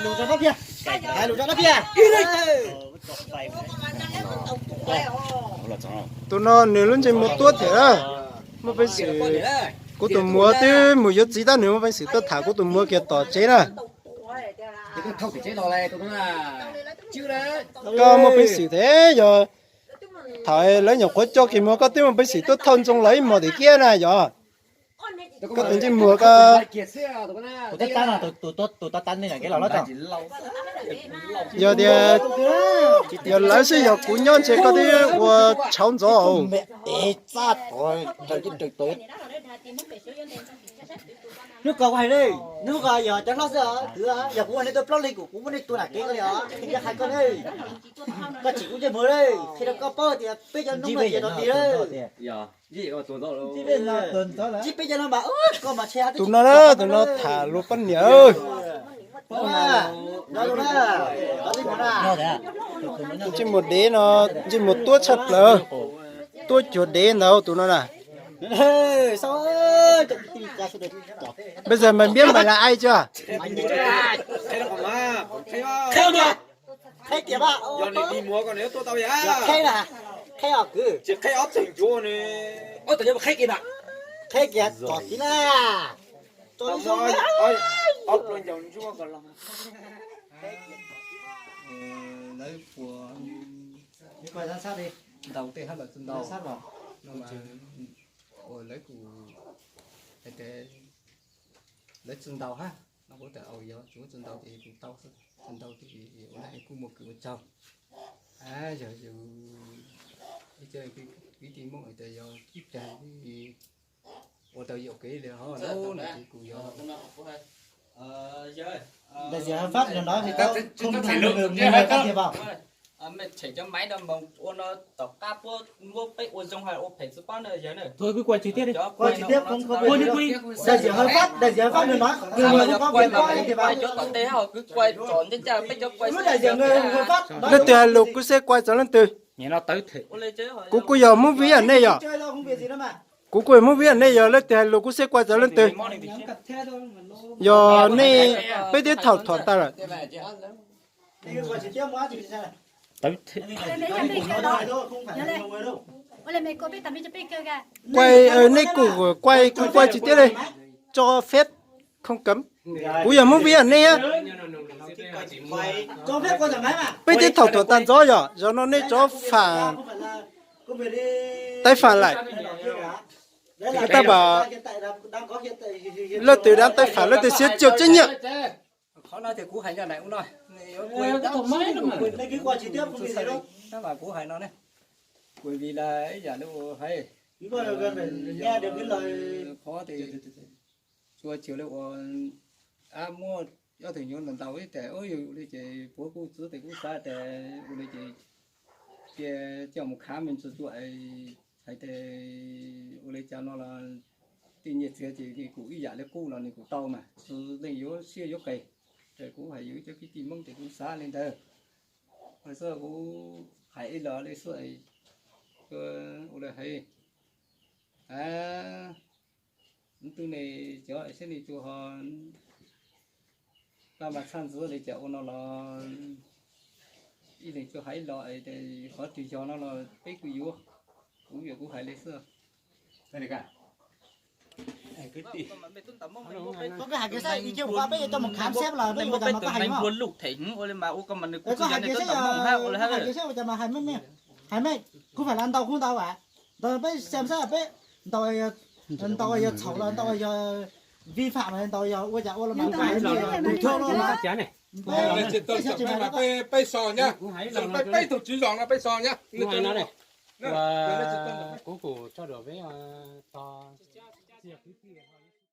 Hais lus rau dab pia. Tus no nws lub ntsej muag tuab thiab na. Muaj peev xwm, kuv tus muam twb mus yuav txiv tab nws muaj peev xwm tuaj tham kuv tus muam kiag tom tsev na. Koj muaj peev xwm thiab yog thaum lawv nyuam qhuav coj kiag muag koj twb muaj peev xwm tuaj thauj ntsoog los ib hmos tim kiab na yog. Koj tus ntsej muag ko. Yog tias yog lawv xwb yog kuv nyob ntshe koj twb ua tshauv ntxov. Hnub ko hais li, hnub ko yog cov hlob xwb, yog kuv ua nej tuaj plaub leeg kuv kuv muab nej tua nram kev ko li os, yog hais koj li. Koj tsim kuv ntsej muag li, qhia rau koj paub tias peb cov noob no ces no li. Ntsib peb cov no mas koj mas tshe tus no na, tus no tham luag poj niam. Tus ntsej muag dev no, ntsej muag tuab tshaj plaws, tuab cuag dev ntawd tus no na. Bây giờ mày biết mày là ai chưa? Qheb kiag mas, qheb na, qheb os kwv, qheb kiag tsom tiv na, tso ib zoo. Lawv puas ntaus tej hab lawv tsi ntaus no mas, uas lawv kuj hais tias lawv tsi ntaus hab no, kuv tias au yog tsuav tsi ntaus ces kuv tau xwb, tsi ntaus ces ua li kuj muaj kwv ua tsaug. Yog yus ib co kwv tij Hmoob hais tias yog ib plag ua tau yuam kev li ho no ces kuj yog. Đại diện hợp pháp nào đó thì có không được người, người này can thiệp vào. Mej tshem cov maiv no mus ua no tom qab puab muab peb ua zoo hab ua phem tsi paub na yawg na. Thôi cứ quay trực tiếp đi. Quay đi, quay. Đại diện hợp pháp, đại diện hợp pháp nào nói, người, người không có quyền có can thiệp vào. Quay cov tom tej hab ho kwv, quay tsom ncaj ncaj peb cov quay. Leej twg hais lus kuv saib quay txog leej twg. Kuv kuj yog Hmoob Vib, nej yog. Kuv kuj yog Hmoob Vib, nej yog, leej twg hais lus kuv saib quay txog leej twg. Yog nej, peb twb thaum thuam tas lawm. Quay, nej kuj quay, kuv kuaj tsis tiab li, tso pheb không cấm. Kuv yog Hmoob Vib, nej. Peb twb thaum thuam tas ntxov yog, zaum no nej tso pham, taib pham laim. Tab mas leej twg dab taib pham leej twg siab tsiaj tseeb nyiaj. Qhov no ces kuv hais nyob nraim ua no, tab mas kuv hais no ne, kuv vim li ib yam li ua hais, qhov tias tsuas tsis li ua, ab muab ob tug nyuam ntaus ib tes ua li ces puav kuj txwv tes kuj xav tes ua li ces cia coj mus khav me ntsis tuaj hais tias ua li cas no los tej nyiaj txiag ces nws kuj ib yam li qub los nws kuj tau mas tsis leej yuav siab yuav qis. Ces kuv hais yus cov kwv tij Hmoob ces kuv xav li ntawd. Hais xwb kuv hais ib los li xwb, ua li hais, hnub twg ne cov siab li tsuas ho pab mas txhaj ntxwv li cas ua no los ib leeg tsuas hais los qhov twg yog no los peb kuj yuav, kuv yuav kuv hais li xwb. Koj hais kiag saib, ib chim ua peb yuav coj mus khám seb los peb yuav cas mas koj hais npaum. Koj hais kiag saib, koj hais kiag saib ua cas mas hais meej, hais meej, kuv fam las ntaus kuv ntaus as, ntaus peb xem saib peb ntaus, ntaus yog txhaum los ntaus yog vi phạm los ntaus yog ua cas ua los mas. Peb so nyab, peb tug tswv zos no peb so nyab. Kuv kuj tso dua peb txhua kwv tij